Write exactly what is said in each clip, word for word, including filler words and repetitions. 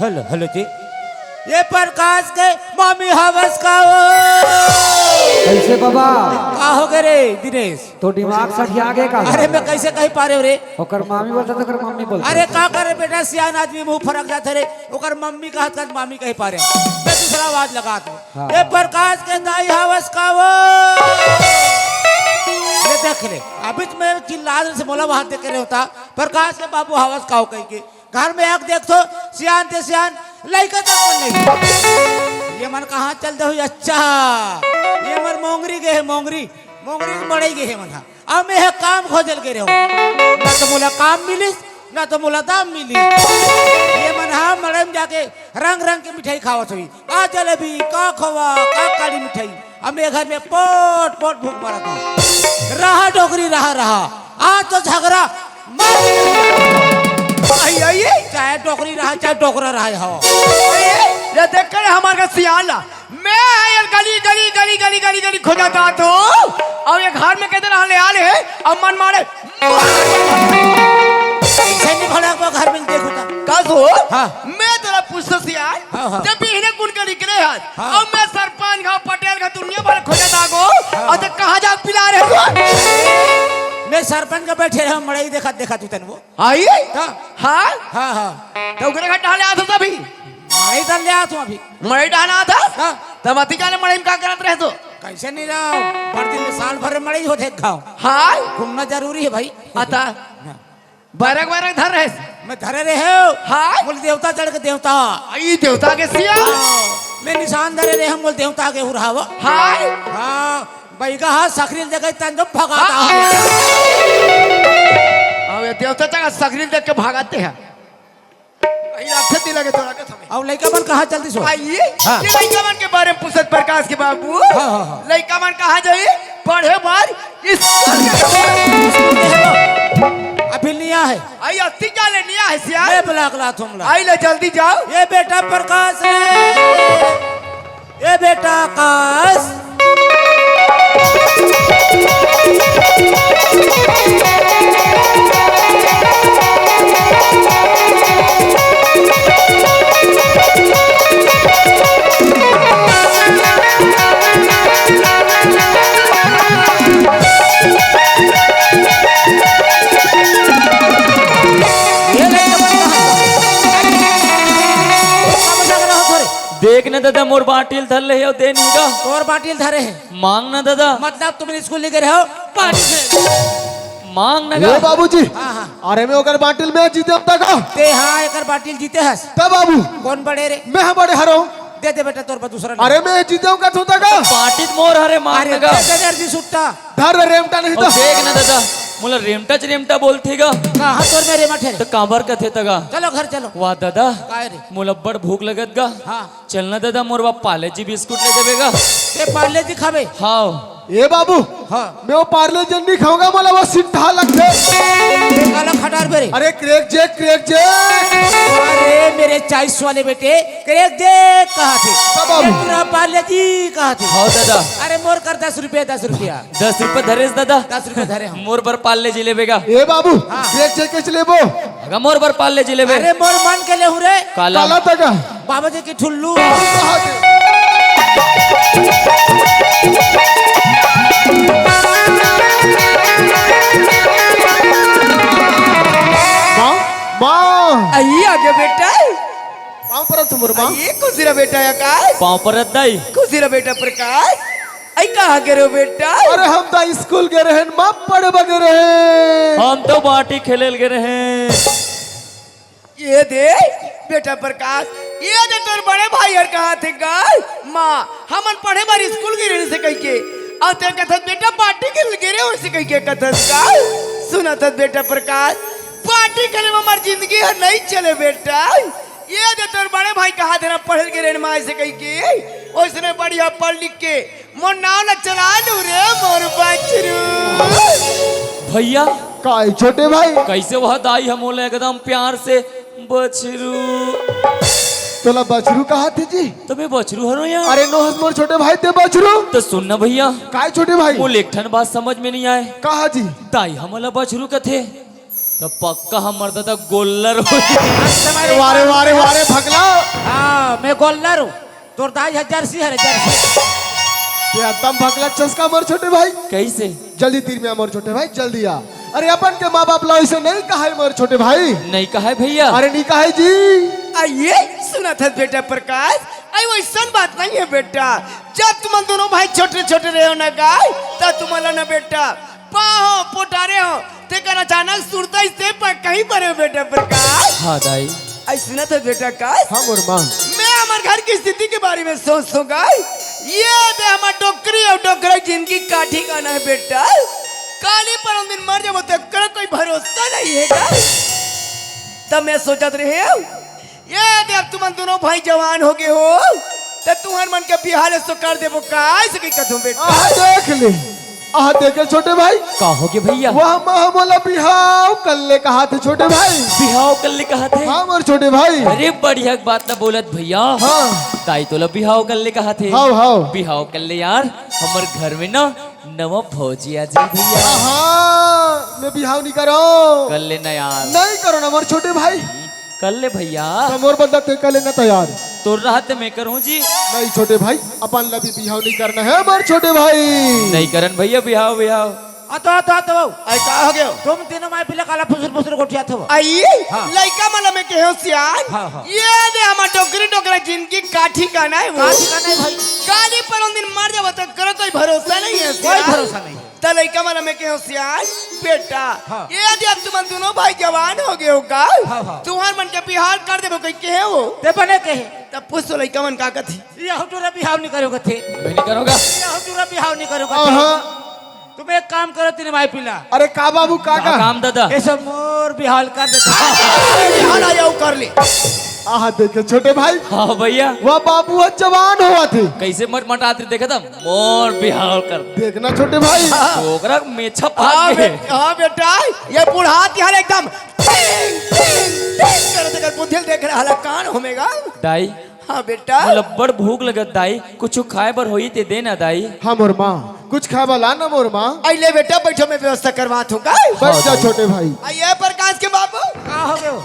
Hello, hello जी। ये प्रकाश के मामी हवस का वो। कैसे बाबा? का हो गए रे दिनेश? तो दिमाग सठिया गे का? अरे मैं कैसे कही पा रहे हो रे? ओकर मामी बोलता तो ओकर मम्मी बोलता। अरे का करे बेटा, सियान आदमी मुंह फरक जाते रे। ओकर मम्मी का हाथ का मामी कही पा रहे हो। मैं दूसरा आवाज लगा दूं। हाँ। ये प्रकाश के दाई हवस का वो। ये देख ले, अभी तो मैं चिल्ला से बोला वहां देख रहे होता, प्रकाश के बाबू हवस का हो कहीं के। घर में आके देखथों, सियान ते सियान लइका तक मन नहीं। ये मन कहाँ चल दे हुई? अच्छा, ये मन मोंगरी गए है, मोंगरी, मोंगरी के मड़ई गए है मन हा। अब मैं ह काम खोजल के रहो, ना तो मोला काम मिलिस, ना तो मोला दाम मिलिस। ये मन हा मड़ई में जाके रंग रंग के मिठाई खावत हुई, का जलेबी, का खोवा, का काली मिठाई। अब मैं घर में पोट पोट भूख मरत हूँ। रहा डोकरी, रहा, रहा। आज तो झगड़ा मत। आई, आई, आई। चाहे डोकरी रहा, चाहे डोकरा रहा, हो। ये देख कर हमारे का सियाला। मैं ये गली, गली, गली, गली, गली, गली खोजा था तो। अब ये घर में कहते रहा ले आ ले, अब मन मारे। ऐसे नहीं भड़ा को घर में देखो था। का सो? हाँ। मैं तेरा पूछता सियाल। हाँ, हाँ। जब भी इन्हें कुन कर निकले हाथ। हाँ। अब मैं सरपंच घाव, पटेल घाव, दुनिया भर खोजा था को। हाँ। और तो कहाँ जा पिला रहे हो? मैं सरपंच का बैठे रहा, मड़ई देखा, देखा तू तन वो। आई? हाँ। हाँ? हाँ, हाँ। तो ओकरे घर टहले आत हो तभी? मड़ई टहले आत हो अभी। मड़ई टहले आत हो? हाँ। तब अति जाने मड़ई में का करत रहे तो? कैसे नहीं रहो? बड़ दिन में साल भर में मड़ई होते खाओ। हाँ? घूमना जरूरी है भाई। अता। हाँ। बैरक, बैरक धर रहे। मैं धरे रहे हो। हाँ? बोल देवता चढ़ के देवता। आई देवता के सिया। हाँ। मैं निशान धरे रहे, हम बोल देवता के उड़ावो। हाँ? हाँ। बैगा हा सकरील देखे तन जो भगाता हाँ। है। अब ये देवता तक सकरील देख के भगाते हैं। वही राक्षस दिला के तोरा के समय। अब लइका मन कहाँ चलती सो? आइए, हाँ। ये लइका मन के बारे में पूछत प्रकाश के बाबू। हाँ, हाँ, हाँ। लइका मन कहाँ जाई? पढ़े बार स्कूल के समय। अभी लिया है। आई अति क्या ले लिया है सिया? मैं बुला के लात हूँ, बुला। आई ले जल्दी जाओ। ये बेटा प्रकाश रे। ए बेटा आकाश। ये ले, ये ले, ये ले। देख न दादा, मोर बाटिल धर ले हे अउ दे नहीं गा। तोर बाटिल धरे हे। मांग न दादा। मतलब तुम स्कूल नहीं गए हो? पानी से। मांग न ए गा। बाबूजी, हाँ, हाँ। अरे मैं ओकर बाटिल में जीते हूँ तक। ते हाँ, एकर बाटिल जीते हस। तब बाबू। कौन बड़े रे? मैं हाँ बड़े हरो। दे दे बेटा, तोर पर दूसरा ले। अरे मैं जीते हूँ का तू तक। बाटिल मोर हरे, मांग अरे न गा। दे दे जल्दी सुट्टा। धर रे रेमटा नहीं अउ तो। देख न दादा, मोला रेमटा च रेमटा बोलथे गा। कहाँ तोर में रेमट हे? तो काबर कथे तगा? चलो घर चलो। वाह दादा, काय रे? मोला बड़ भूख लगत गा। हाँ। चल ना दादा, मोर बर पार्ले जी बिस्कुट ले देबे गा। ए पार्ले जी खाबे? हाँ। ए बाबू, हाँ। मैं वो पार्ले जी नहीं खाऊंगा, मोला वो सिंधा लगथे। ए काला खटार बे रे। अरे क्रैक जैक, क्रैक जैक। अरे मेरे चॉइस वाले बेटे, क्रैक जैक कहा थे। कब बाबू? ये पूरा पार्ले जी कहा थे। हाँ दादा। अरे मोर कर दस रुपया, दस रुपया। दस रुपया धरे दादा। दस रुपया धरे हम। मोर बर पार्ले जी लेबे गा। ए बाबू, हाँ। क्रैक जैक कैसे लेबो? अगर मोर बर पार्ले जी लेबे। अरे मोर मन के लेहूं रे। काला। काला तक। बाबा जी की ठुल्लू। माँ, माँ। आई आगे बेटा। पाँव परत हूँ मोर माँ। ये खुशी रहा बेटा आकाश। पाँव परत दाई। खुशी रहा बेटा प्रकाश। आई कहाँ गे रहे हो बेटा? अरे हम तो स्कूल गे रहेन माँ, पढ़े बर गे रहेन। हम तो बाटी खेले ल गे रहेन। ये दे बेटा प्रकाश, ये दे तोर बड़े भाई हर कहा थे गा, माँ हमन पढ़े बर स्कूल गे रहे से कहिके, अउ ते कथस बेटा बाटी खेले गे रहे हो से कहिके कथस गा। सुनत हस बेटा प्रकाश, बाटी खेले में हमार जिंदगी हर नहीं चले बेटा। ये दे तोर बड़े भाई कहा थे ना पढ़े गे रहे माँ से कहिके, ओइसने बढ़िया पढ़ लिख के मोर नाव ला चला लू रे मोर बछरू। भैया। काय छोटे भाई? कैसे वह दाई हम बोले एकदम प्यार से बछरू। तोला बछरू कहा थे जी? तो मैं बछरू हरो यार। अरे नोहस मोर छोटे भाई ते बछरू। तो सुन ना भैया। काय छोटे भाई? मोला एक ठन बात समझ में नहीं आए। कहा जी? दाई हमला बछरू कथे। त पक्का हमर दादा गोल्लर हो। वारे, वारे, वारे, भगला। हाँ, मैं गोल्लर हूँ। तोर दाई ह जर्सी हरे, जर्सी। ते एकदम भगला चस्का मोर छोटे भाई। कैसे? जल्दी तीर में आ मोर छोटे भाई, जल्दी आ। अरे अपन के माँ बाप ला ऐसे नहीं कहाय मोर छोटे भाई। नहीं कहाय भैया। अरे नहीं कहाय जी। आ ये सुनत हस बेटा प्रकाश, आई वैसन बात नहीं है बेटा। जब तुमन दोनों भाई छोटे छोटे रहे हो ना गाय, तब तुमन ला ना बेटा पाहो पोटारे हो, तेकर अचानक सुरता इस ते पर कहीं परे हो बेटा प्रकाश। हाँ दाई। आई सुनत हस बेटा काश? हाँ मोर माँ। मैं हमर घर की स्थिति के बारे में सोचत हों गाय। ये दे हमर डोकरी अउ डोकरा जिनगी का ठिकाना है बेटा। काली परम दिन मर जाबो त करो कोई भरोसा नहीं है गाय। तब मैं सोचत रहे हूँ, ये दे अब तुमन दोनों भाई जवान हो गए हो, त तुहर मन के बिहाव ल सो कर देबो, काय से कही कथों बेटा। आह, देख ले, आह, देख ले छोटे भाई। का हो गे भैया? वह माँ मोला बिहाव कर ले कहाथे छोटे भाई। बिहाव कर ले कहाथे? हाँ, मोर छोटे भाई। अरे, बढ़िया के बात न बोलत भैया। हाँ। दाई तोला बिहाव कर ले कहाथे। हाव, हाव। बिहाव कर ले यार, हमर घर में ना नवा भौजी आ जाही भैया। हाँ, मैं बिहाव नहीं करो। कर ले ना यार। नहीं करो ना मोर छोटे भाई। कर ले भैया। त मोर बदला ते कर ले ना तैयार। तोर रहत मैं करूँ जी। नहीं छोटे भाई, अपन ला भी बिहाव नहीं करना है मोर छोटे भाई। नहीं करन भैया बिहाव, बिहाव। आ तो, आ तो, आ तो, बाबू। आई का हो गयो? तुम तीनों माई पिला काला फुसुर फुसुर गोठियाथो। आई? हाँ। लइका मन ला मैं कहेंव सियान। हाँ, हाँ। ये दे हमर डोकरी डोकरा जिनगी का ठिकाना है वो। का ठिकाना है भाई? काली परम दिन मर जाबो त करो कोई भरोसा नहीं है कोई सियान। भरोसा नहीं। त लइका मन ला मैं कहेंव सियान, बेटा, हाँ। ये दे अब तुमन दोनों भाई जवान हो गए हो का? हाँ, हाँ। तुहर मन के बिहाव कर देबो कही कहे हो। ते बने कहे। तब पूछ तो लइका मन का कथे। ये हो टूरा बिहाव नहीं करो कथे। मैं नहीं करूँगा। ये हो टूरा बिहाव नहीं करो कथे। हाँ, हाँ। तुम एक काम करो, तीनों माई पिला। अरे का बाबू, का, का का? काम दादा? ऐसा मोर बिहाव कर देता। बिहाव आया, वो कर ले। आह, देखे छोटे भाई। हाँ भैया। वह बाबू ह जवान होवत हे। कैसे मटमटात रहे, देखा था? मोर बिहाव कर। देखना छोटे भाई। ओकरा मेछा हाँ पाक बे-, गए। हाँ बेटा, ये बुढ़ा तिहार एकदम टिंग, टिंग, टिंग करत कर बुद्धि ल देख रहा है, कान होमेगा। दाई, हाँ बेटा। मोला बड़ भूख लगत दाई, कुछु खाए बर होही ते दे ना दाई। हाँ मोर माँ, कुछ खाए बर ला ना मोर माँ। आई ले बेटा, बैठो, मैं व्यवस्था करवात हूँ का? बैठ जा हाँ, छोटे भाई। आ ये प्रकाश के बाबू। का हो गयो?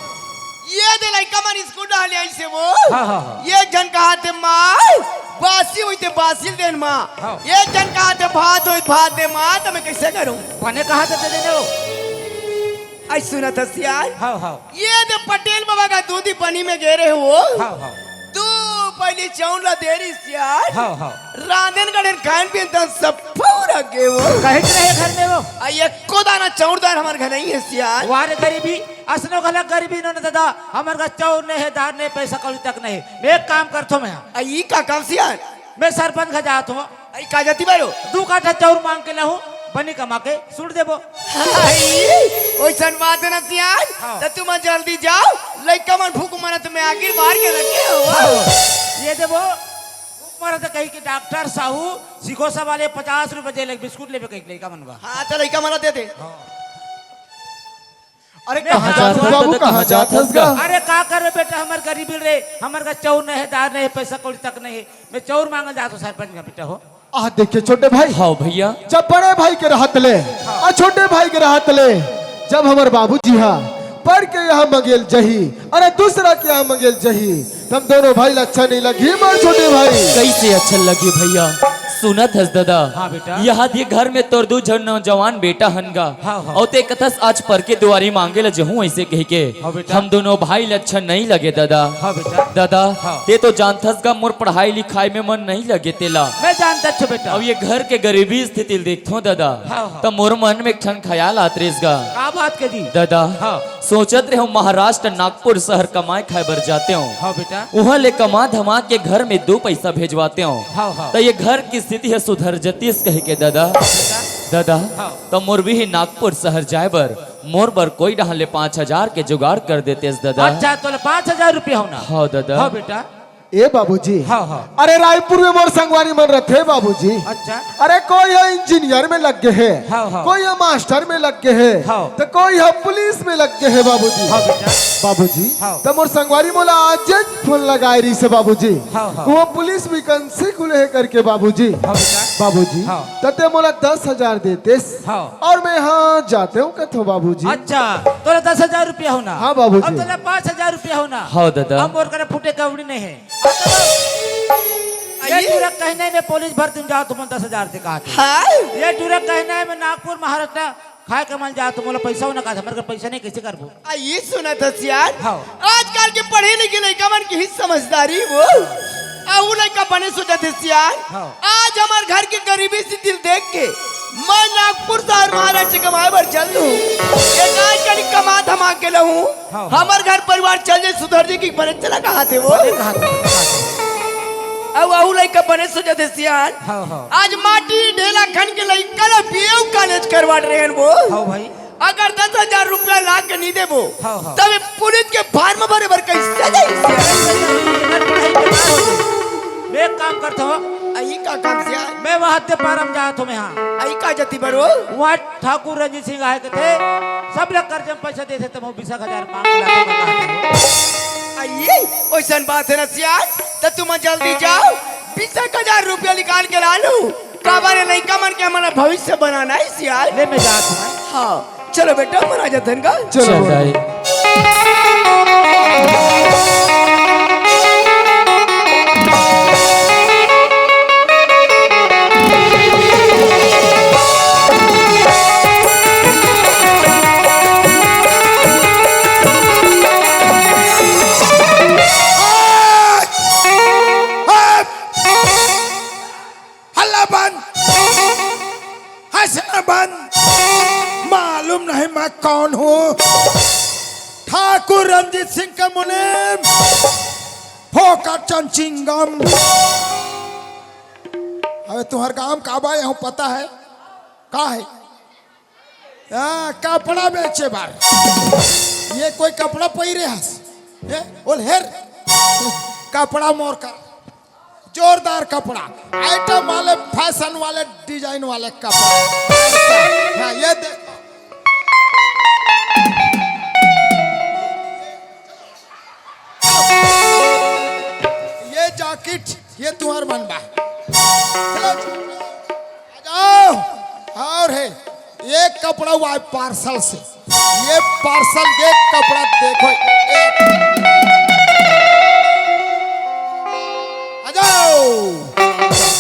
ये दे लइका मन स्कूल डाले आई से वो। हाँ, हाँ, हाँ। ये एक झन कहाथे माँ, बासी होही ते बासी ल देन माँ। हाँ। एक झन कहाथे भात होही भात दे माँ, त मैं कैसे करूँ? बने कहाथे दे देने हो। आई सुनत हस सियान। हाँ, हाँ। ये दे पटेल बाबा का दूधी पानी में गे रहे हो। हाँ, हाँ। दू पहली चाउर ला दे रही सियान। हाँ, हाँ। रांधेन गढ़ेन खाएन पीएन तब सब पूरा गे वो। कहे के रहे घर में वो। आ एको दाना चाउर दार हमर घर नहीं है सियान। वारे गरीबी, असनो घलक गरीबी नोने दादा, हमर घर चाउर नहीं है, दार नहीं, पैसा कौड़ी तक नहीं। मैं एक काम करथो मैं। आ ई का काम सियान? मैं सरपंच घर जात हूँ। आई का जाती बारो? दू काठा चाउर मांग के लाहूँ, बनी कमा के सुट देबो। आई, ओइसन बात है ना सियान, हाँ। त तुम जल्दी जाओ, लइका मन भूख मरत में आखिर मार के रखे हो। हाँ। ये देबो, भूख मरत कही कि डॉक्टर साहू, सिकोसा वाले पचास रुपए दे ले, बिस्कुट लेबे कही लइका मन बा। हाँ, त लइका मन दे दे। हाँ। अरे मैं कहाँ हाँ जात हस बाबू, कहाँ जात हस गा? अरे का करबे बेटा, हमर गरीबी रे, हमर का चाउर नहीं है, दार नहीं है, पैसा कौड़ी तक नहीं है। मैं चाउर मांगल जात हूँ सरपंच का बेटा हो। आ देखे छोटे भाई, हाँ भैया। जब बड़े भाई के रहत ले, हाँ। आ छोटे भाई के रहत ले, जब हमर बाबूजी हा पढ़ के यहाँ मंगेल जही, अरे दूसरा के यहाँ मंगेल जही, तब दोनों भाई ला अच्छा नहीं लगी मोर छोटे भाई। कैसे अच्छा लगी भैया? सुनत हस दादा, हाँ बेटा। यहाँ ये घर में तोर दू झन नौजवान बेटा हन गा। हाँ, हाँ। अउ ते कथस आज पर के दुआरी मांगे ल जहूं ऐसे कह के। हाँ बेटा। हम दोनों भाई ल अच्छा नहीं लगे दादा। हाँ बेटा। दादा, हाँ। ते तो जानथस गा मोर पढ़ाई लिखाई में मन नहीं लगे तेला। मैं जानत हूँ बेटा। अब ये घर के गरीबी स्थिति ल देखथों दादा, हाँ, हाँ। त मोर मन में एक ठन ख्याल आत रहिस गा। का बात के जी? दादा, हाँ। सोचत रहे हूँ महाराष्ट्र नागपुर शहर कमाए खाए बर जाते हूँ। हाँ बेटा। उहाँ ले कमा धमा के घर में दो पैसा भेजवाते हूँ। हाँ, हाँ। त ये घर की स्थिति है सुधर जतीस कह के दादा। बेटा। दादा, हाँ। त मोर भी नागपुर शहर जाए बर मोर बर कोई डहान ले पाँच हजार के जुगाड़ कर देतेस दादा। अच्छा, तोला पाँच हजार रुपया होना? हाँ दादा। हाँ बेटा। ए बाबूजी। हाँ, हाँ। अरे रायपुर में मोर संगवारी मन रथे बाबूजी। अच्छा। अरे कोई ह इंजीनियर में लग गे हे, हाँ, हाँ। कोई ह मास्टर में लग गे हे, हाँ। त कोई ह पुलिस में लग गे हे बाबूजी। हाँ बेटा। बाबूजी, हाँ। त मोर संगवारी मोला आज फोन लगाए रहिस हे बाबूजी। हाँ, हाँ। वो पुलिस वैकेंसी खुले हे करके बाबूजी। हाँ बेटा। बाबूजी, हाँ। त तें मोला दस हजार देतेस। हाँ। अउ मैं हा जात हँव कथों बाबूजी। अच्छा, तोला दस हजार रुपया होना। हाँ बाबूजी। अब तोला पाँच हजार रुपया होना। हाँ दादा। अब मोर करा फूटे कौड़ी नइ हे। ये टूरा कहना हे मैं पुलिस भर्ती में जात हँव, दस हजार दे कहा थे। हाँ। ये टूरा कहना हे मैं नागपुर महाराष्ट्र खाए के मन जात हँव, मोला पैसा होना कहा थे, हमर करा पैसा नइ हे, कइसे करबो? आ, ये सुनत हस यार, हाँ। आजकल के पढ़े लिखे लइका मन के ही समझदारी वो। आ, वो लइका बने सोचत हे यार। हाँ। आज हमर घर के गरीबी से दिल देख के मैं नागपुर शहर महाराष्ट्र कमाए बर चल दूँ। एक आज कनी कमा धमा के लहूँ, हाँ, हाँ। हमर घर परिवार चल जाए, सुधर जाए कि बने चला कहा थे वो। बने कहा थे, बने कहा थे। अब वहू लइका बने सोचत हे यार। हाँ, हाँ। आज माटी ढेला खन के लइका ला बीए कॉलेज करवा रहे हैं वो। हाँ भाई। अगर दस हजार रुपया ला के नइ देबो, हाँ, हाँ। तब ये पुलिस के फार्म भरे बर कइसे जाई? मैं एक काम करत हँव। अई का काम से आय? मैं वहाँ ते फार्म जात हँव मैं, हाँ। अई का जती बरो? वहाँ ठाकुर रंजीत सिंह आए के थे, सब लोग कर्ज में पैसा देथे, तब वो बीस एक हजार मांग के लाके बता दे। अई, ओइसन बात हे ना सियार, त तुम जल्दी जाओ, बीस एक हजार रुपया निकाल के ला लो। काबर ये लइका मन के हमन भविष्य बनाना हे सियार। ले मैं जात हँव। हाँ, चलो बेटा, हमन आ जाथन का। चलो चल बोलो। दाई। हल्ला बंद, हँसना बंद। मालूम नहीं मैं कौन हूँ। ठाकुर रणजीत सिंह के मुनीम, फोकट चंद चिंगम। अबे तुँहर गाँव का बा, यहू पता हे का हे? हाँ, कपड़ा बेचे बर। ये कोई कपड़ा पहिरे हस? ये बोल हेर, कपड़ा मोर कर। जोरदार कपड़ा, आइटम वाले, फैशन वाले, डिजाइन वाले कपड़ा। हाँ, ये दे। ये जैकेट, ये तुँहर मन बा। चलो, आ जाओ। अउ हे, एक कपड़ा हुआ है पार्सल से। ये पार्सल, ये कपड़ा देखो, एक। आ जाओ।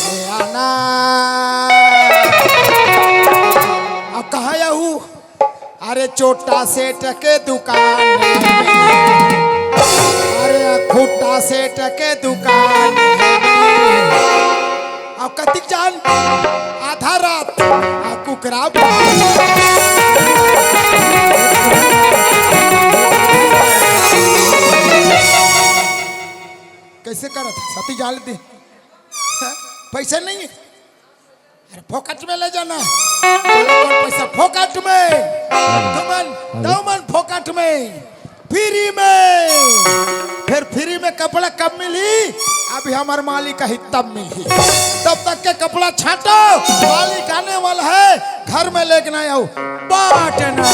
ये आना। अब कहाँ जाहू? अरे छोटा सेठ के दुकान में, अरे खुट्टा सेठ के दुकान में। अब कतिक जान? आधा रात, आ कुकरा। कइसे करत हे? सती जाल दे। पैसा नहीं हे। अरे फोकट में ले जाना। बोलो, कौन पैसा? फोकट में। तुमन, तुमन फोकट में। फ्री में। फिर फ्री में कपड़ा कब मिली? अभी हमर मालिक आही तब मिली। तब तक के कपड़ा छांटो, मालिक आने वाला है, घर में लेके ना आओ। बाटना।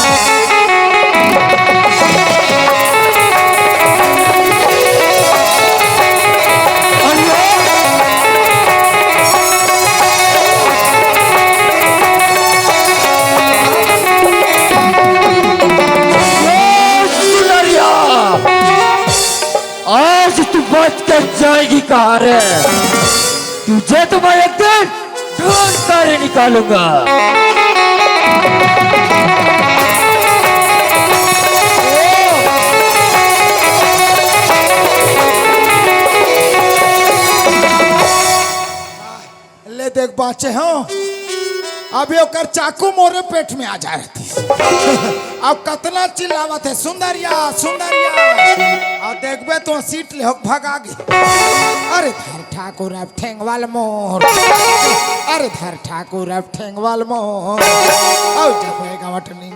आज तू बच कर जाएगी कहाँ रे? तुझे तो मैं एक दिन ढूंढ कर निकालूंगा। ले देख बाचे हो, अभी ओकर चाकू मोरे पेट में आ जा रहती। अब कतना चिल्लावत हे, "सुंदरिया, सुंदरिया।" अब देखबे तो सीट ले होक भगा गे। अरे धर ठाकुर अब ठेंगवाल मोर, अरे धर ठाकुर अब ठेंगवाल मोर। अब जब होएगा वटनी।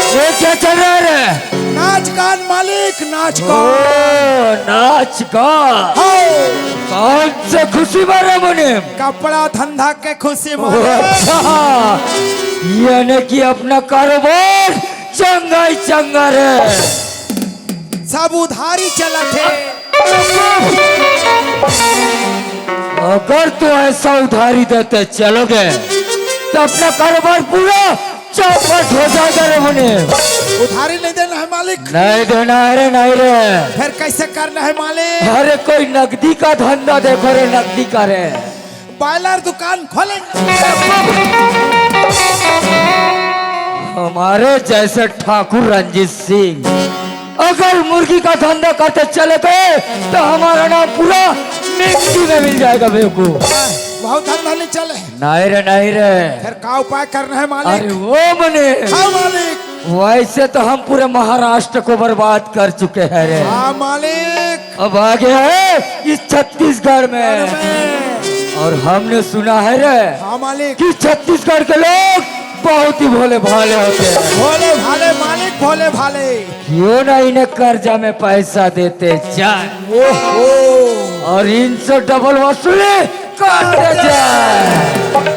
ये क्या चल रहा है रे? नाच गान मालिक, नाच ओ, गान। नाच गान। हाँ। आज से खुशी बा रे मुनीम। कपड़ा धंधा के खुशी बा। अच्छा, यानी कि अपना कारोबार चंगा ही चंगा रे। सब उधारी चलत हे। अगर तो ऐसा उधारी देते चलोगे तो अपना कारोबार पूरा चौपट हो जाएगा रे मुनीम। उधारी नहीं देना है मालिक। नहीं देना है रे, नहीं रे। फिर कैसे करना है मालिक? अरे कोई नकदी का धंधा देखो रे, नकदी का रे। बॉयलर दुकान खोलेंगे। हमारे जैसे ठाकुर रंजीत सिंह अगर मुर्गी का धंधा करते चले गए तो हमारा नाम पूरा मिट्टी में मिल जाएगा बेवकूफ। बहुत धंधा नहीं चले। नहीं रे, नहीं रे। फिर का उपाय करना है मालिक? अरे वो मुनीम। हाँ मालिक। वैसे तो हम पूरे महाराष्ट्र को बर्बाद कर चुके हैं रे। हाँ मालिक। अब आ गया है इस छत्तीसगढ़ में। में। और हमने सुना है रे, हाँ मालिक। कि छत्तीसगढ़ के लोग बहुत ही भोले भाले होते हैं। भोले भाले मालिक, भोले भाले। क्यों ना इन्हें कर्जा में पैसा देते जाए ओहो। और इनसे डबल वसूली करते जाए।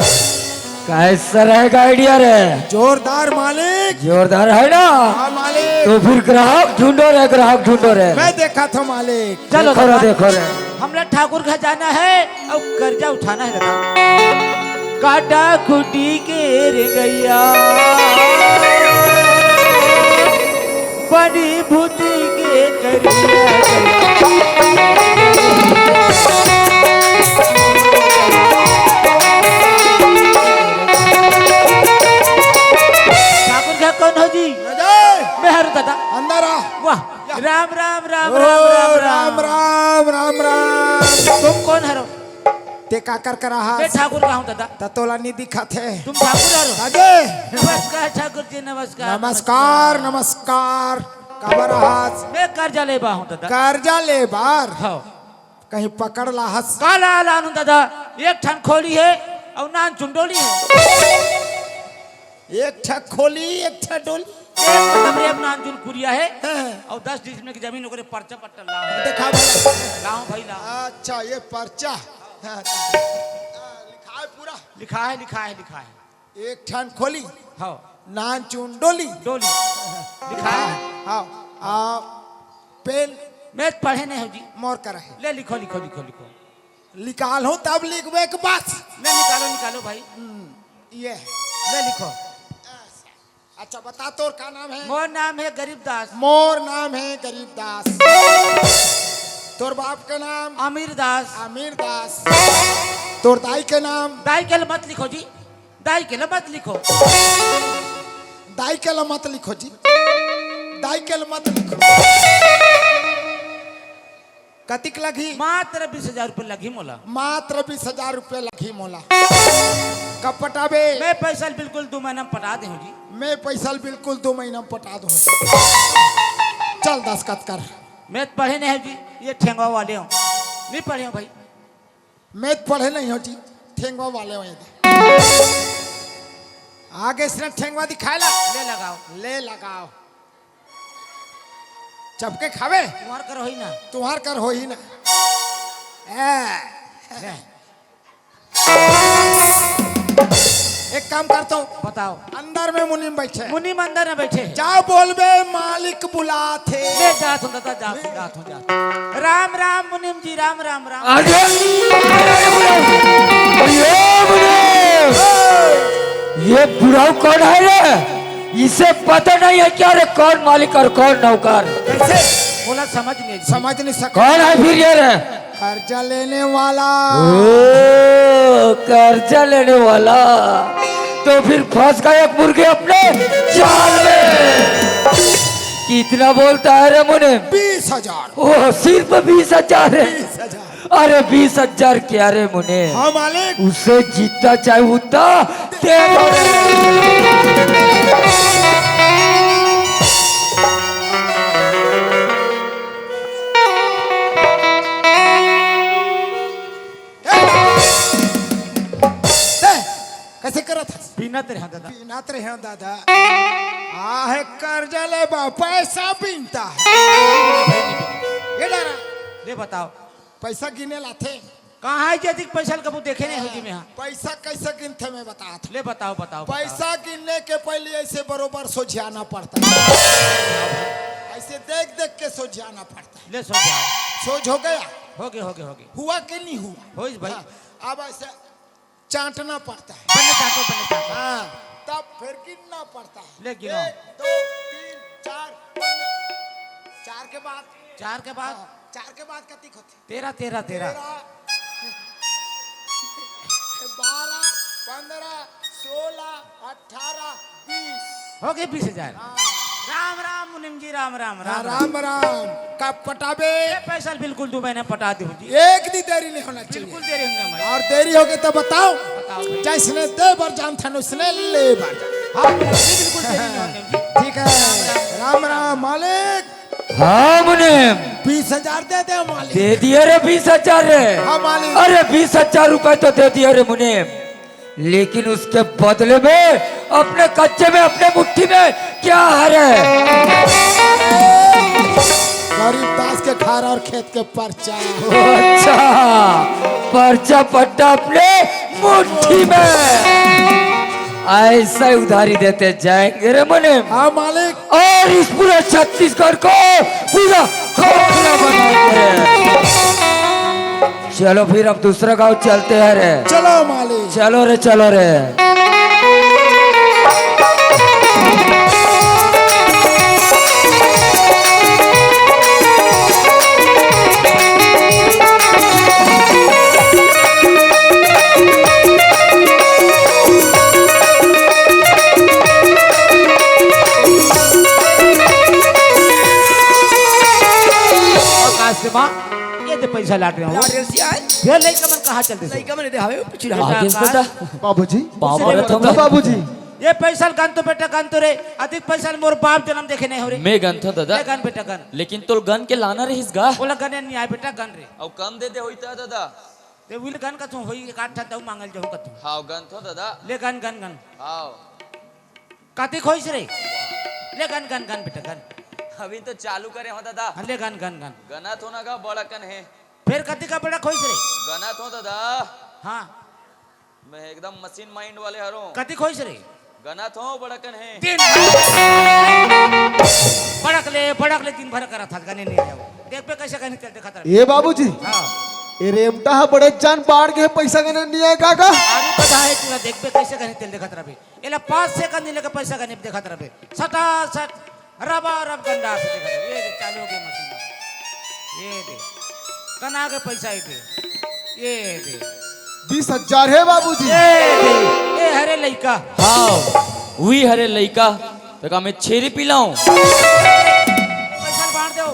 कैसा रहेगा आइडिया रे? जोरदार मालिक। जोरदार है ना? हाँ मालिक। तो फिर ग्राहक ढूंढो रे, ग्राहक ढूंढो रे। मैं देखा था मालिक। चलो देखो रे, दादा। देखो रे। हमला ठाकुर घर जाना है और कर्जा उठाना है दादा। काटा कुटी के रे गैया, बड़ी भूती के करिया गैया। ठाकुर घर कौन हो जी? अजय! मैं हरू दादा। अंदर आ। वाह। या। राम, राम, राम, ओ, राम, राम, राम। राम, राम, राम, राम। तुम कौन हरो? ते काकर करा हस? मैं ठाकुर का हूँ दादा। त तोला नी दिखत हे। तुम ठाकुर हरो? अजय! नमस्कार ठाकुर जी, नमस्कार, नमस्कार, नमस्कार। काबर हस? मैं कर्जा ले बा हूँ दादा। कर्जा ले बार? हाँ। कहीं पकड़ ला हस? काला लानू दादा, एक ठन खोली है और नान चुंडोली है। एक ठा खोली, एक ठा डोली। एक कमरे में नानचुन कुरिया है हाँ। और दस डिसमिल की जमीन ओकरे पर्चा पट्टा लाओ। देखा भला। लाओ भाई, लाओ। अच्छा, ये पर्चा। हाँ, लिखा है पूरा। लिखा है, लिखा है, लिखा है। एक ठन खोली। हाँ। नानचुन डोली। डोली। लिखा है। हाँ। आ, पेन। मैं पढ़े नहीं हूँ जी। मोर कर है। ले लिखो, लिखो, लिखो, लिखो। निकाल हूँ तब लिखबे के बस। ले निकालो, निकालो भाई। हम्म, ये। ले लिखो। अच्छा, बता, तोर का नाम है? मोर नाम है गरीब दास। मोर नाम है गरीब दास। तोर बाप के नाम? अमीर दास। अमीर दास। तोर दाई के नाम? दाई के ल मत लिखो जी, दाई के ल मत लिखो। दाई के ल मत लिखो जी, दाई के ल मत लिखो। कतिक लगही? मात्र बीस हजार रुपये लगही मोला। मात्र बीस हजार रुपये लगही मोला। कब पटाबे? मैं पैसा ल बिल्कुल दो महीना में पटा दे हूँ जी। मैं पैसा ल बिल्कुल दो महीना में पटा दूँ। चल दस्तखत कर। मैं तो पढ़े नहीं हूँ जी, ये ठेंगवा वाले हूँ, नहीं पढ़े हूँ भाई। मैं तो पढ़े नहीं हूँ जी, ठेंगवा वाले हूँ ये दे। आगे इसने ठेंगवा दिखाए ला। ले लगाओ। ले लगाओ। चपके खावे? तुम्हार कर होई ना। तुम्हार कर होई ना। ए। ले। एक काम करता हूँ। बताओ। अंदर में मुनीम बैठे। मुनीम अंदर में बैठे। जाओ बोलबे, मालिक बुलात हे। ले जात हूँ दादा, जात हूँ, जात हूँ, जात हूँ। राम राम मुनीम जी, राम राम, राम। अरे, अरे, अरे, ये बुढ़ऊ कौन है रे? इसे पता नहीं है क्या रे, कौन मालिक और कौन नौकर? कैसे? बोला समझ नहीं। समझ नहीं सका। कौन है फिर ये रे? कर्जा लेने वाला। ओ, कर्जा लेने वाला। तो फिर फंस गए एक मुर्गे अपने जाल में। कितना बोलता है रे मुनीम? बीस हजार। ओ, सिर्फ बीस हजार है। बीस हजार। अरे बीस हजार क्या रे मुनीम? हाँ मालिक। उसे जितना चाहे उतना दे दो रे। ए, ए, कैसे करत हस? बीनत रहे दादा। बीनत रहे दादा। आहे कर्जा ले बा, पैसा बीनता है। ये डरा। ले बताओ। पैसा गिने लाथे। कहाँ हे जी, अतिक पैसा ल कभू देखे नहीं हो जी मैं हा। पैसा कैसे गिनथे मैं बतात हँव। ले बताओ, बताओ, बताओ। पैसा गिनने के पहले ऐसे बरोबर सोझियाना पड़ता है। ऐसे देख देख के सोझियाना पड़ता है। ले सोझियाओ। सोझ हो गया? हो गया, हो गया, हो गया। हुआ कि नहीं हुआ? होइस भाई। हाँ, अब ऐसे चाटना पड़ता है। बने चाटो, बने चाटो। हाँ, तब फिर गिनना पड़ता है। ले गिनो। एक, दो, तीन, चार, पाँच। चार के बाद? चार के बाद? हाँ, चार के बाद कतिक होथे? तेरह, तेरह, तेरह। तेरह, बारह, पन्द्रह, सोलह, अठारह, बीस। हो गए बीस हजार। हाँ। राम राम मुनीम जी, राम राम, हाँ, राम राम। राम राम। कब पटाबे? ये पैसा बिल्कुल दू महीना पटा दूँ जी। एक दी देरी नहीं होना चाहिए। बिल्कुल देरी होना भाई। और देरी हो गई तो बताओ। बताओ भाई। जैसने दे बर जानथन उसने ले बर जान। हाँ, बिल्कुल देरी नहीं होना जी। ठीक है। राम राम मालिक। हाँ मुनीम। बीस हजार दे दे मालिक। दे दिए रे बीस हजार रे। हाँ मालिक। अरे बीस हजार रुपए तो दे दिए रे मुनीम, लेकिन उसके बदले में अपने कच्चे में, अपने मुट्ठी में क्या है रे? गरीब दास के घर और खेत के पर्चा। अच्छा, पर्चा पट्टा अपने मुट्ठी में। ऐसा ही उधारी देते जाएंगे रे मुनीम। हाँ मालिक। और इस पूरे छत्तीसगढ़ को पूरा खोखला बना दे। चलो फिर अब दूसरा गांव चलते हैं रे। चलो मालिक। चलो रे, चलो रे। आकाश के माँ, ये दे पैसा लाट रहे हो। लाट रहे हो सियान? ये लइका मन कहाँ चलते थे? लइका मन दे हवे, पिछू रहा। आगे आकाश। बता। बाबूजी। पाँव पड़त हूँ। बाबूजी। ये पैसा गन तो बेटा गन तो रे, अधिक पैसा मोर बाप जन्म देखे नहीं हो रे। मैं गन थो दादा। ले गन बेटा गन। लेकिन तोल गन के लाना रहिस गा। बोला गन नहीं आए बेटा गन रे। अउ कम दे दे होई ता दादा। ते विल गन का तू होई एक आठ ठन दऊ मांगल जाऊँ का तू। हाँ गन थो दादा। ले गन गन गन। हाँ। कतिक होइस रे? ले गन, गन, गन बेटा, गन। अभी तो चालू करे हो दादा। हाँ, ले गन, गन, गन। गनत हो ना गा, बड़कन हे। फेर कतिक का बड़क होइस रे? गनत हो दादा। हाँ। मैं एकदम मशीन माइंड वाले हरों। कतिक होइस रे? गनत हो, बड़कन हे। दिन भर। बड़क ले, बड़क ले, दिन भर करत हस, गने नहीं आयो। देखबे कैसे गने तेल देखत रहे। ए बाबूजी। हाँ। ए रेमटा हा बड़े जान बाढ़ के पैसा गने नहीं आए का का? आरू कथा है तू, देखबे कैसे गने तेल देखत रहे। एला पाँच सेकंड नहीं लेके पैसा गने देखत रहे। सटा सट, रबा रब गंडा से देखत रहे। ये दे, चालू हो गया मशीन। ये दे। कना के पैसा ये दे। ये दे। बीस हजार है बाबूजी। ये दे। ये हरे लइका। हाँ, वही हरे लइका। तो का मैं छेरी पिलाऊं? पैसा बांट दो।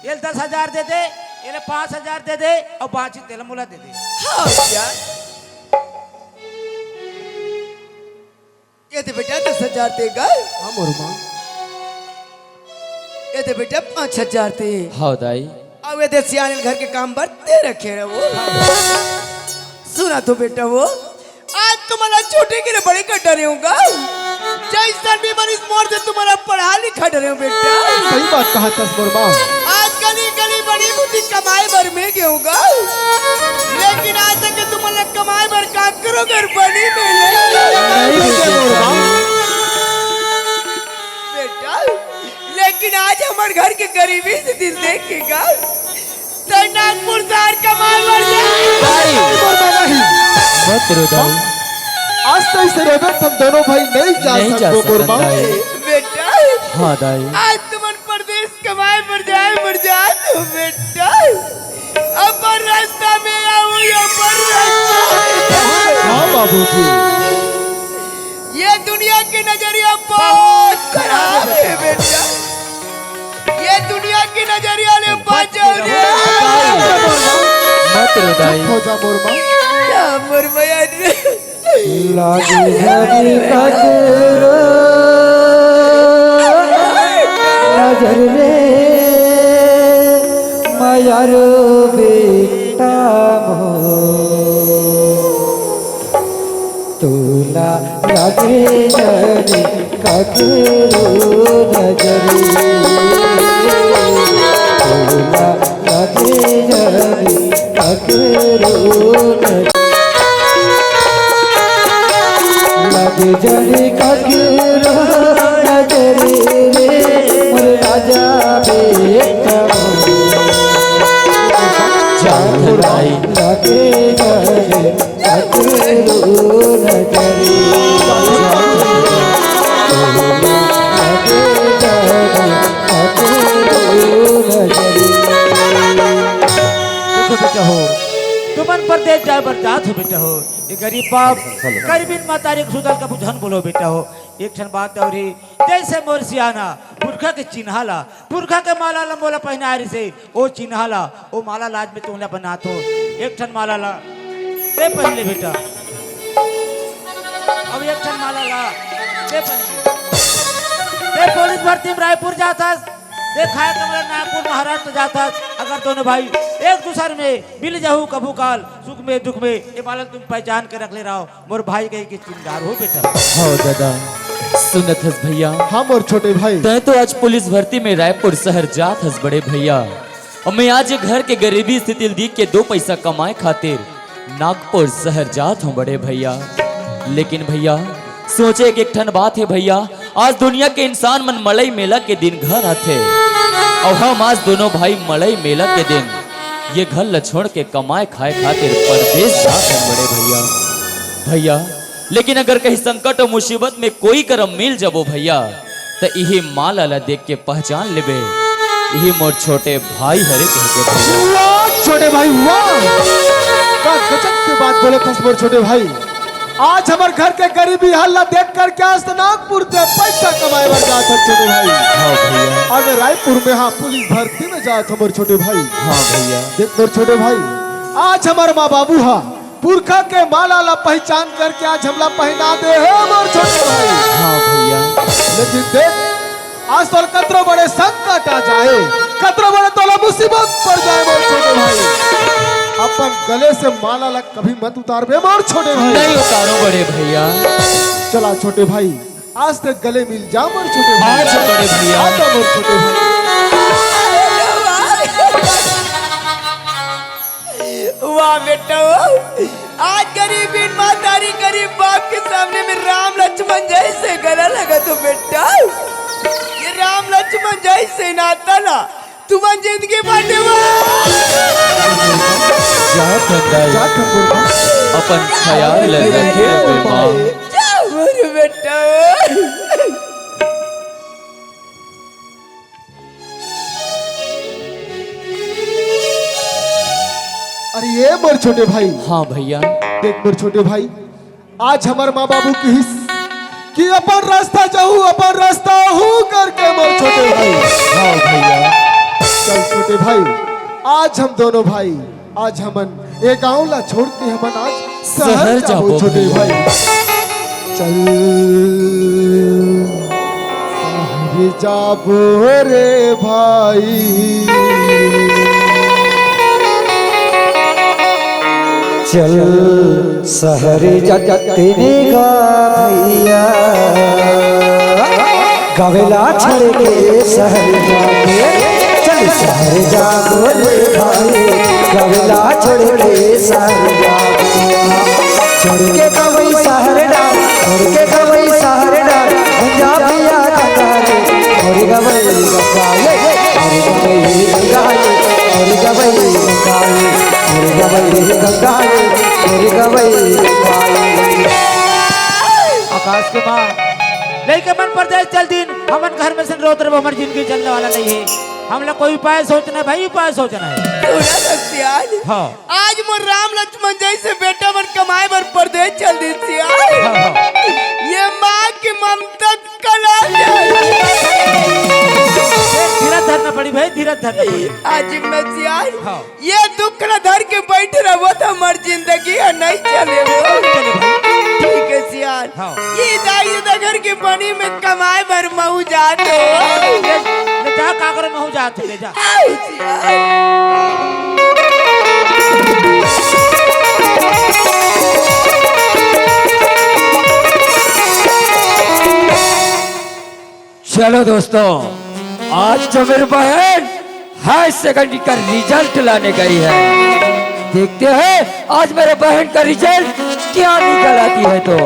ये दस हजार दे दे, ये पाँच हजार दे दे, और बाकी तेल मुला दे दे। हाँ यार। ये दे बेटा दस हजार देगा। हाँ मोर माँ। ये दे बेटा पाँच हजार दे। हाँ दाई। अब ये दे सियाने घर के काम बर दे रखे रहे वो। सुना तो बेटा वो, आज तुम्हारा छोटे के लिए बड़े कर डरे होगा। जैसन भी मरीज मोर से तुम्हारा पढ़ा लिखा डरे हो बेटा। सही बात कहा तस मोर माँ। आज गली गली बड़ी बुद्धि कमाए बर में गए होगा, लेकिन आज तक तुम्हारा कमाए बर का करो घर बनी मिले। नहीं बेटे मोर माँ। बेटा, लेकिन आज हमारे घर के गरीबी से दिल देखेगा। तो नागपुर शहर कमाए बर जा। नहीं, नहीं, मोर माँ, नहीं। मत रो दाई। आज तो इसे रोबे तुम दोनों भाई नहीं जा नहीं जा सकते, मोर सकन माँ। दाई। बेटा, हाँ दाई। आज तुमन परदेस कमाए बर जाए बर जा तो बेटा, अपन रास्ता में आऊ, अपन रास्ता में। हाँ बाबूजी। ये दुनिया की नजरिया बहुत खराब है बेटा। ये दुनिया की नजरिया ले बचाओ रे। मत रो दाई। हो जा मोर माँ। या मोर माया रे। लागे हरी नजर, नजर रे, माया रो बेटा मोर। तोला लागे जरी ककरो नजर, तोला लागे जरी लगे जड़ी ककरो नजर रे, मोर राजा बेटा। जात भाई। लगे जड़ी ककरो नजर रे। लगे जड़ी ककरो नजर रे। देखो बेटा हो, तुमन परदेस जाए बर जात हो बेटा हो। ये गरीब बाप, गरीबिन महतारी के सुतल कभू झन बोलो बेटा हो। एक ठन बात और ही, जैसे मोर सियाना पुरखा के चिन्हा ला, पुरखा के माला ला मोला पहनाए रिसे, ओ चिन्हा ला, ओ माला ला आज मैं तुमला बनात हो। एक ठन माला ला ते पहन ले बेटा। अब एक ठन माला ला ते पहन ले। ते पुलिस भर्ती में रायपुर जात हस, ते खाए कमला नागपुर महाराष्ट्र जात हस। अगर दोनों भाई एक दूसर में मिल जाहू कभू काल, सुख में दुख में, ये माला तुम पहचान के रख ले रहो, मोर भाई कही के चिन्हदार हो बेटा। हाँ दादा, सुनत हस भैया? हाँ मोर छोटे भाई। तैं तो आज पुलिस भर्ती में रायपुर शहर जात हस बड़े भैया, और मैं आज ये घर के गरीबी स्थिति ल देख के दो पैसा कमाए खातिर नागपुर शहर जात हूँ बड़े भैया। लेकिन भैया, सोचे एक, एक ठन बात है भैया, आज दुनिया के इंसान मन मड़ई मेला के दिन घर आथे, और हम आज दोनों भाई मड़ई मेला के दिन ये घर ल छोड़ के कमाए खाए खातिर परदेस जात हन बड़े भैया। भैया, लेकिन अगर कहीं संकट और मुसीबत में कोई करम मिल जाबो भैया, त इही माला ला देख के पहचान लेबे, इही मोर छोटे भाई हरे कह के भैया। वाह छोटे भाई वाह, का गजब के बात बोलत हस मोर छोटे भाई। आज हमर घर के गरीबी हाल ला देख करके आज तो नागपुर से पैसा कमाए बर जात हन छोटे भाई। हाँ भैया। और मैं रायपुर में हाँ पुलिस भर्ती में जात हूँ मोर छोटे भाई। हाँ भैया। देख मोर छोटे भाई, आज हमर माँ बाबू हा पुरखा के माला ला पहचान करके आज हमला पहना दे हे मोर छोटे भाई। हाँ भैया। लेकिन देख, आज तोर कतरो बड़े संकट आ जाए, कतरो बड़े तोला मुसीबत पड़ जाए मोर छोटे भाई, अपन गले से माला ला कभी मत उतारबे मोर छोटे भाई। नहीं उतारो बड़े भैया। चला छोटे भाई, आज तक गले मिल जा मोर छोटे भाई। आज बड़े भैया। आ जा मोर छोटे भाई। वाह बेटा, वाह। आज गरीब इन महतारी गरीब बाप के सामने में राम लक्ष्मण जैसे गला लगा तो बेटा, ये राम लक्ष्मण जैसे नाता ना तुमन जिंदगी भर निभा। जा ठंडाई। जा ठंडाई। अपन ख्याल रखे बे माँ। जा मोर बेटा। अरे ये मोर छोटे भाई। हाँ भैया। देख मोर छोटे भाई, आज हमर माँ बाबू किहिस कि अपन रास्ता जाहू, अपन रास्ता हू करके मोर छोटे भाई। हाँ भैया। चल छोटे भाई, आज हम दोनों भाई, आज हमन ए गांव ला छोड़ के हमन आज शहर शहर जाबो जाबो छोटे भैया। भाई। चल शहर जाबो रे भाई। चल शहर जाते ने गा भैया, गवेला छोड़ के शहर जाते। चल शहर जाबो रे भाई, गवेला छोड़ के शहर जाबो। छोड़ के गवई शहर डा, छोड़ के गवई शहर डा, जा पिया गंगा रे, छोड़ गवई गंगा ये, छोड़ गवई गंगा ये, छोड़ गवई गंगा ये, छोड़ गवई गंगा ये, छोड़ गवई गंगा ये। आकाश के माँ, लइके मन परदेस चल दिन, हमन घर में से रोत रहो, हमर जिंदगी चलने वाला नहीं है। हमला कोई उपाय सोचना है भाई, उपाय सोचना है। पूरा सत्यान। हाँ। आज मोर राम लक्ष्मण जैसे बेटा मन कमाए बर परदेस चल दिस यार। हाँ, हाँ। ये माँ की ममता कला जाए। धीरज धरना पड़ी भाई, धीरज धरना पड़ी। आज मैं सियार हाँ। ये दुख न धर के बैठ रहो तो हमार जिंदगी है नहीं चले वो। चले भाई। ठीक है सियार। हाँ। ये दाई ये घर के बनी में कमाए बर महू जात हो। ले, ले जा का करे महू जात हो, ले जा। चलो दोस्तों, आज जो मेरी बहन हाई सेकेंडरी का रिजल्ट लाने गई है, देखते हैं आज मेरे बहन का रिजल्ट क्या निकल आती है तो।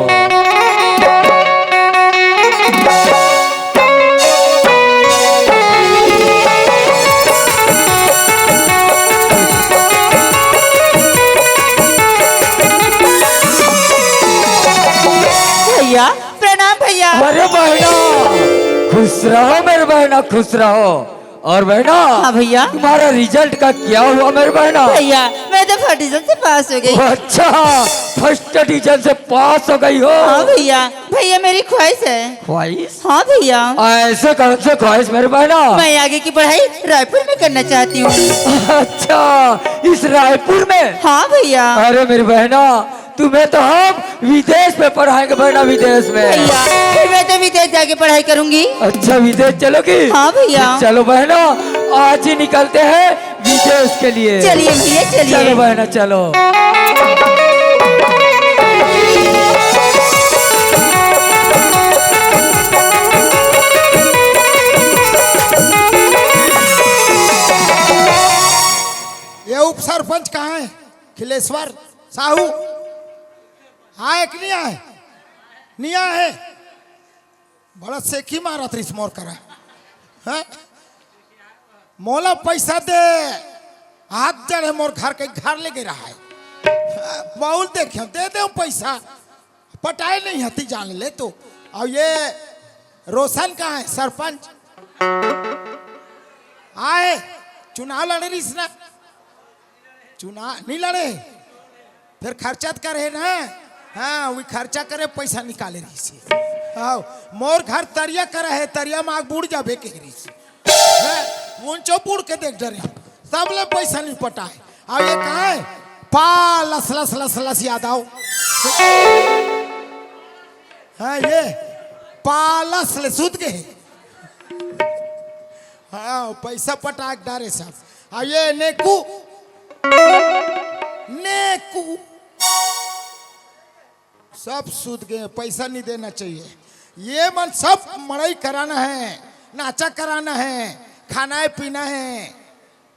भैया, प्रणाम भैया। अरे बहना, खुश रहो मेरे बहना, खुश रहो। और बहना, हाँ भैया। तुम्हारा रिजल्ट का क्या हुआ मेरे बहना? भैया, मैं तो फर्स्ट डिवीजन से पास हो गई। अच्छा, फर्स्ट डिवीजन से पास हो गई हो? हाँ भैया। भैया, मेरी ख्वाहिश है। ख्वाहिश? हाँ भैया। ऐसे कौन से ख्वाहिश मेरे बहना? मैं आगे की पढ़ाई रायपुर में करना चाहती हूँ। अच्छा, इस रायपुर में? हाँ भैया। अरे मेरी बहना, तुम्हें तो हम विदेश में पढ़ाएंगे बहना, विदेश में। भैया, फिर मैं तो विदेश जाके पढ़ाई करूंगी। अच्छा, विदेश चलोगी? हाँ भैया। चलो बहना, आज ही निकलते हैं विदेश के लिए। चलिए भैया, चलिए। चलो बहना, चलो। ये उप सरपंच कहाँ है? खिलेश्वर साहू आए कि नहीं आए? नहीं आए। बड़ा सेकी मारत रहिस मोर करा। हाँ? मोला पैसा दे, हाथ जड़े मोर घर के घर ले गे रहा है। बहुत देखे, दे दे पैसा, पटाए नहीं हती जान ले तो। और ये रोशन कहाँ है सरपंच? आए, चुनाव लड़े रहिस ना, चुनाव नहीं लड़े, फिर खर्चा त करे ना। हाँ, वही खर्चा करे, पैसा निकाले रहिस। हाँ, मोर घर तरिया करा है, तरिया में आग बूड़ जाबे के रहिस। हाँ, ऊंचो बूड़ के देख डरे, सब ले पैसा नहीं पटाए। अब ये कहा है, पा लस लस लस लस यादव। हाँ, ये पालस ले सुत गए। हाँ, पैसा पटाक डारे सब। अब ये नेकू, नेकू, सब सुत गए, पैसा नहीं देना चाहिए। ये मन सब मड़ई कराना है, नाचा कराना है, खाना है पीना है,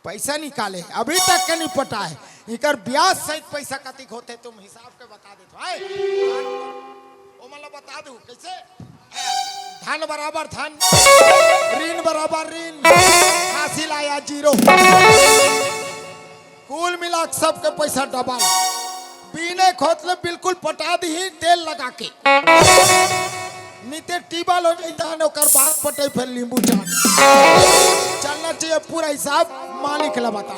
पैसा निकाले, अभी तक के नहीं पटाए। इकर ब्याज सहित पैसा कतिक होते, तुम हिसाब के बता देत हो। आए? ओ मतलब बता दू कैसे? धन बराबर धन, ऋण बराबर ऋण, हासिल आया जीरो। कुल मिला के सबके पैसा डबल। बीने खोतले बिल्कुल पटा दी तेल लगा के। निते टीबल हो जाई धान, ओकर बाद पटे फिर नींबू चाट। चलना चाहिए पूरा हिसाब मालिक ला बता।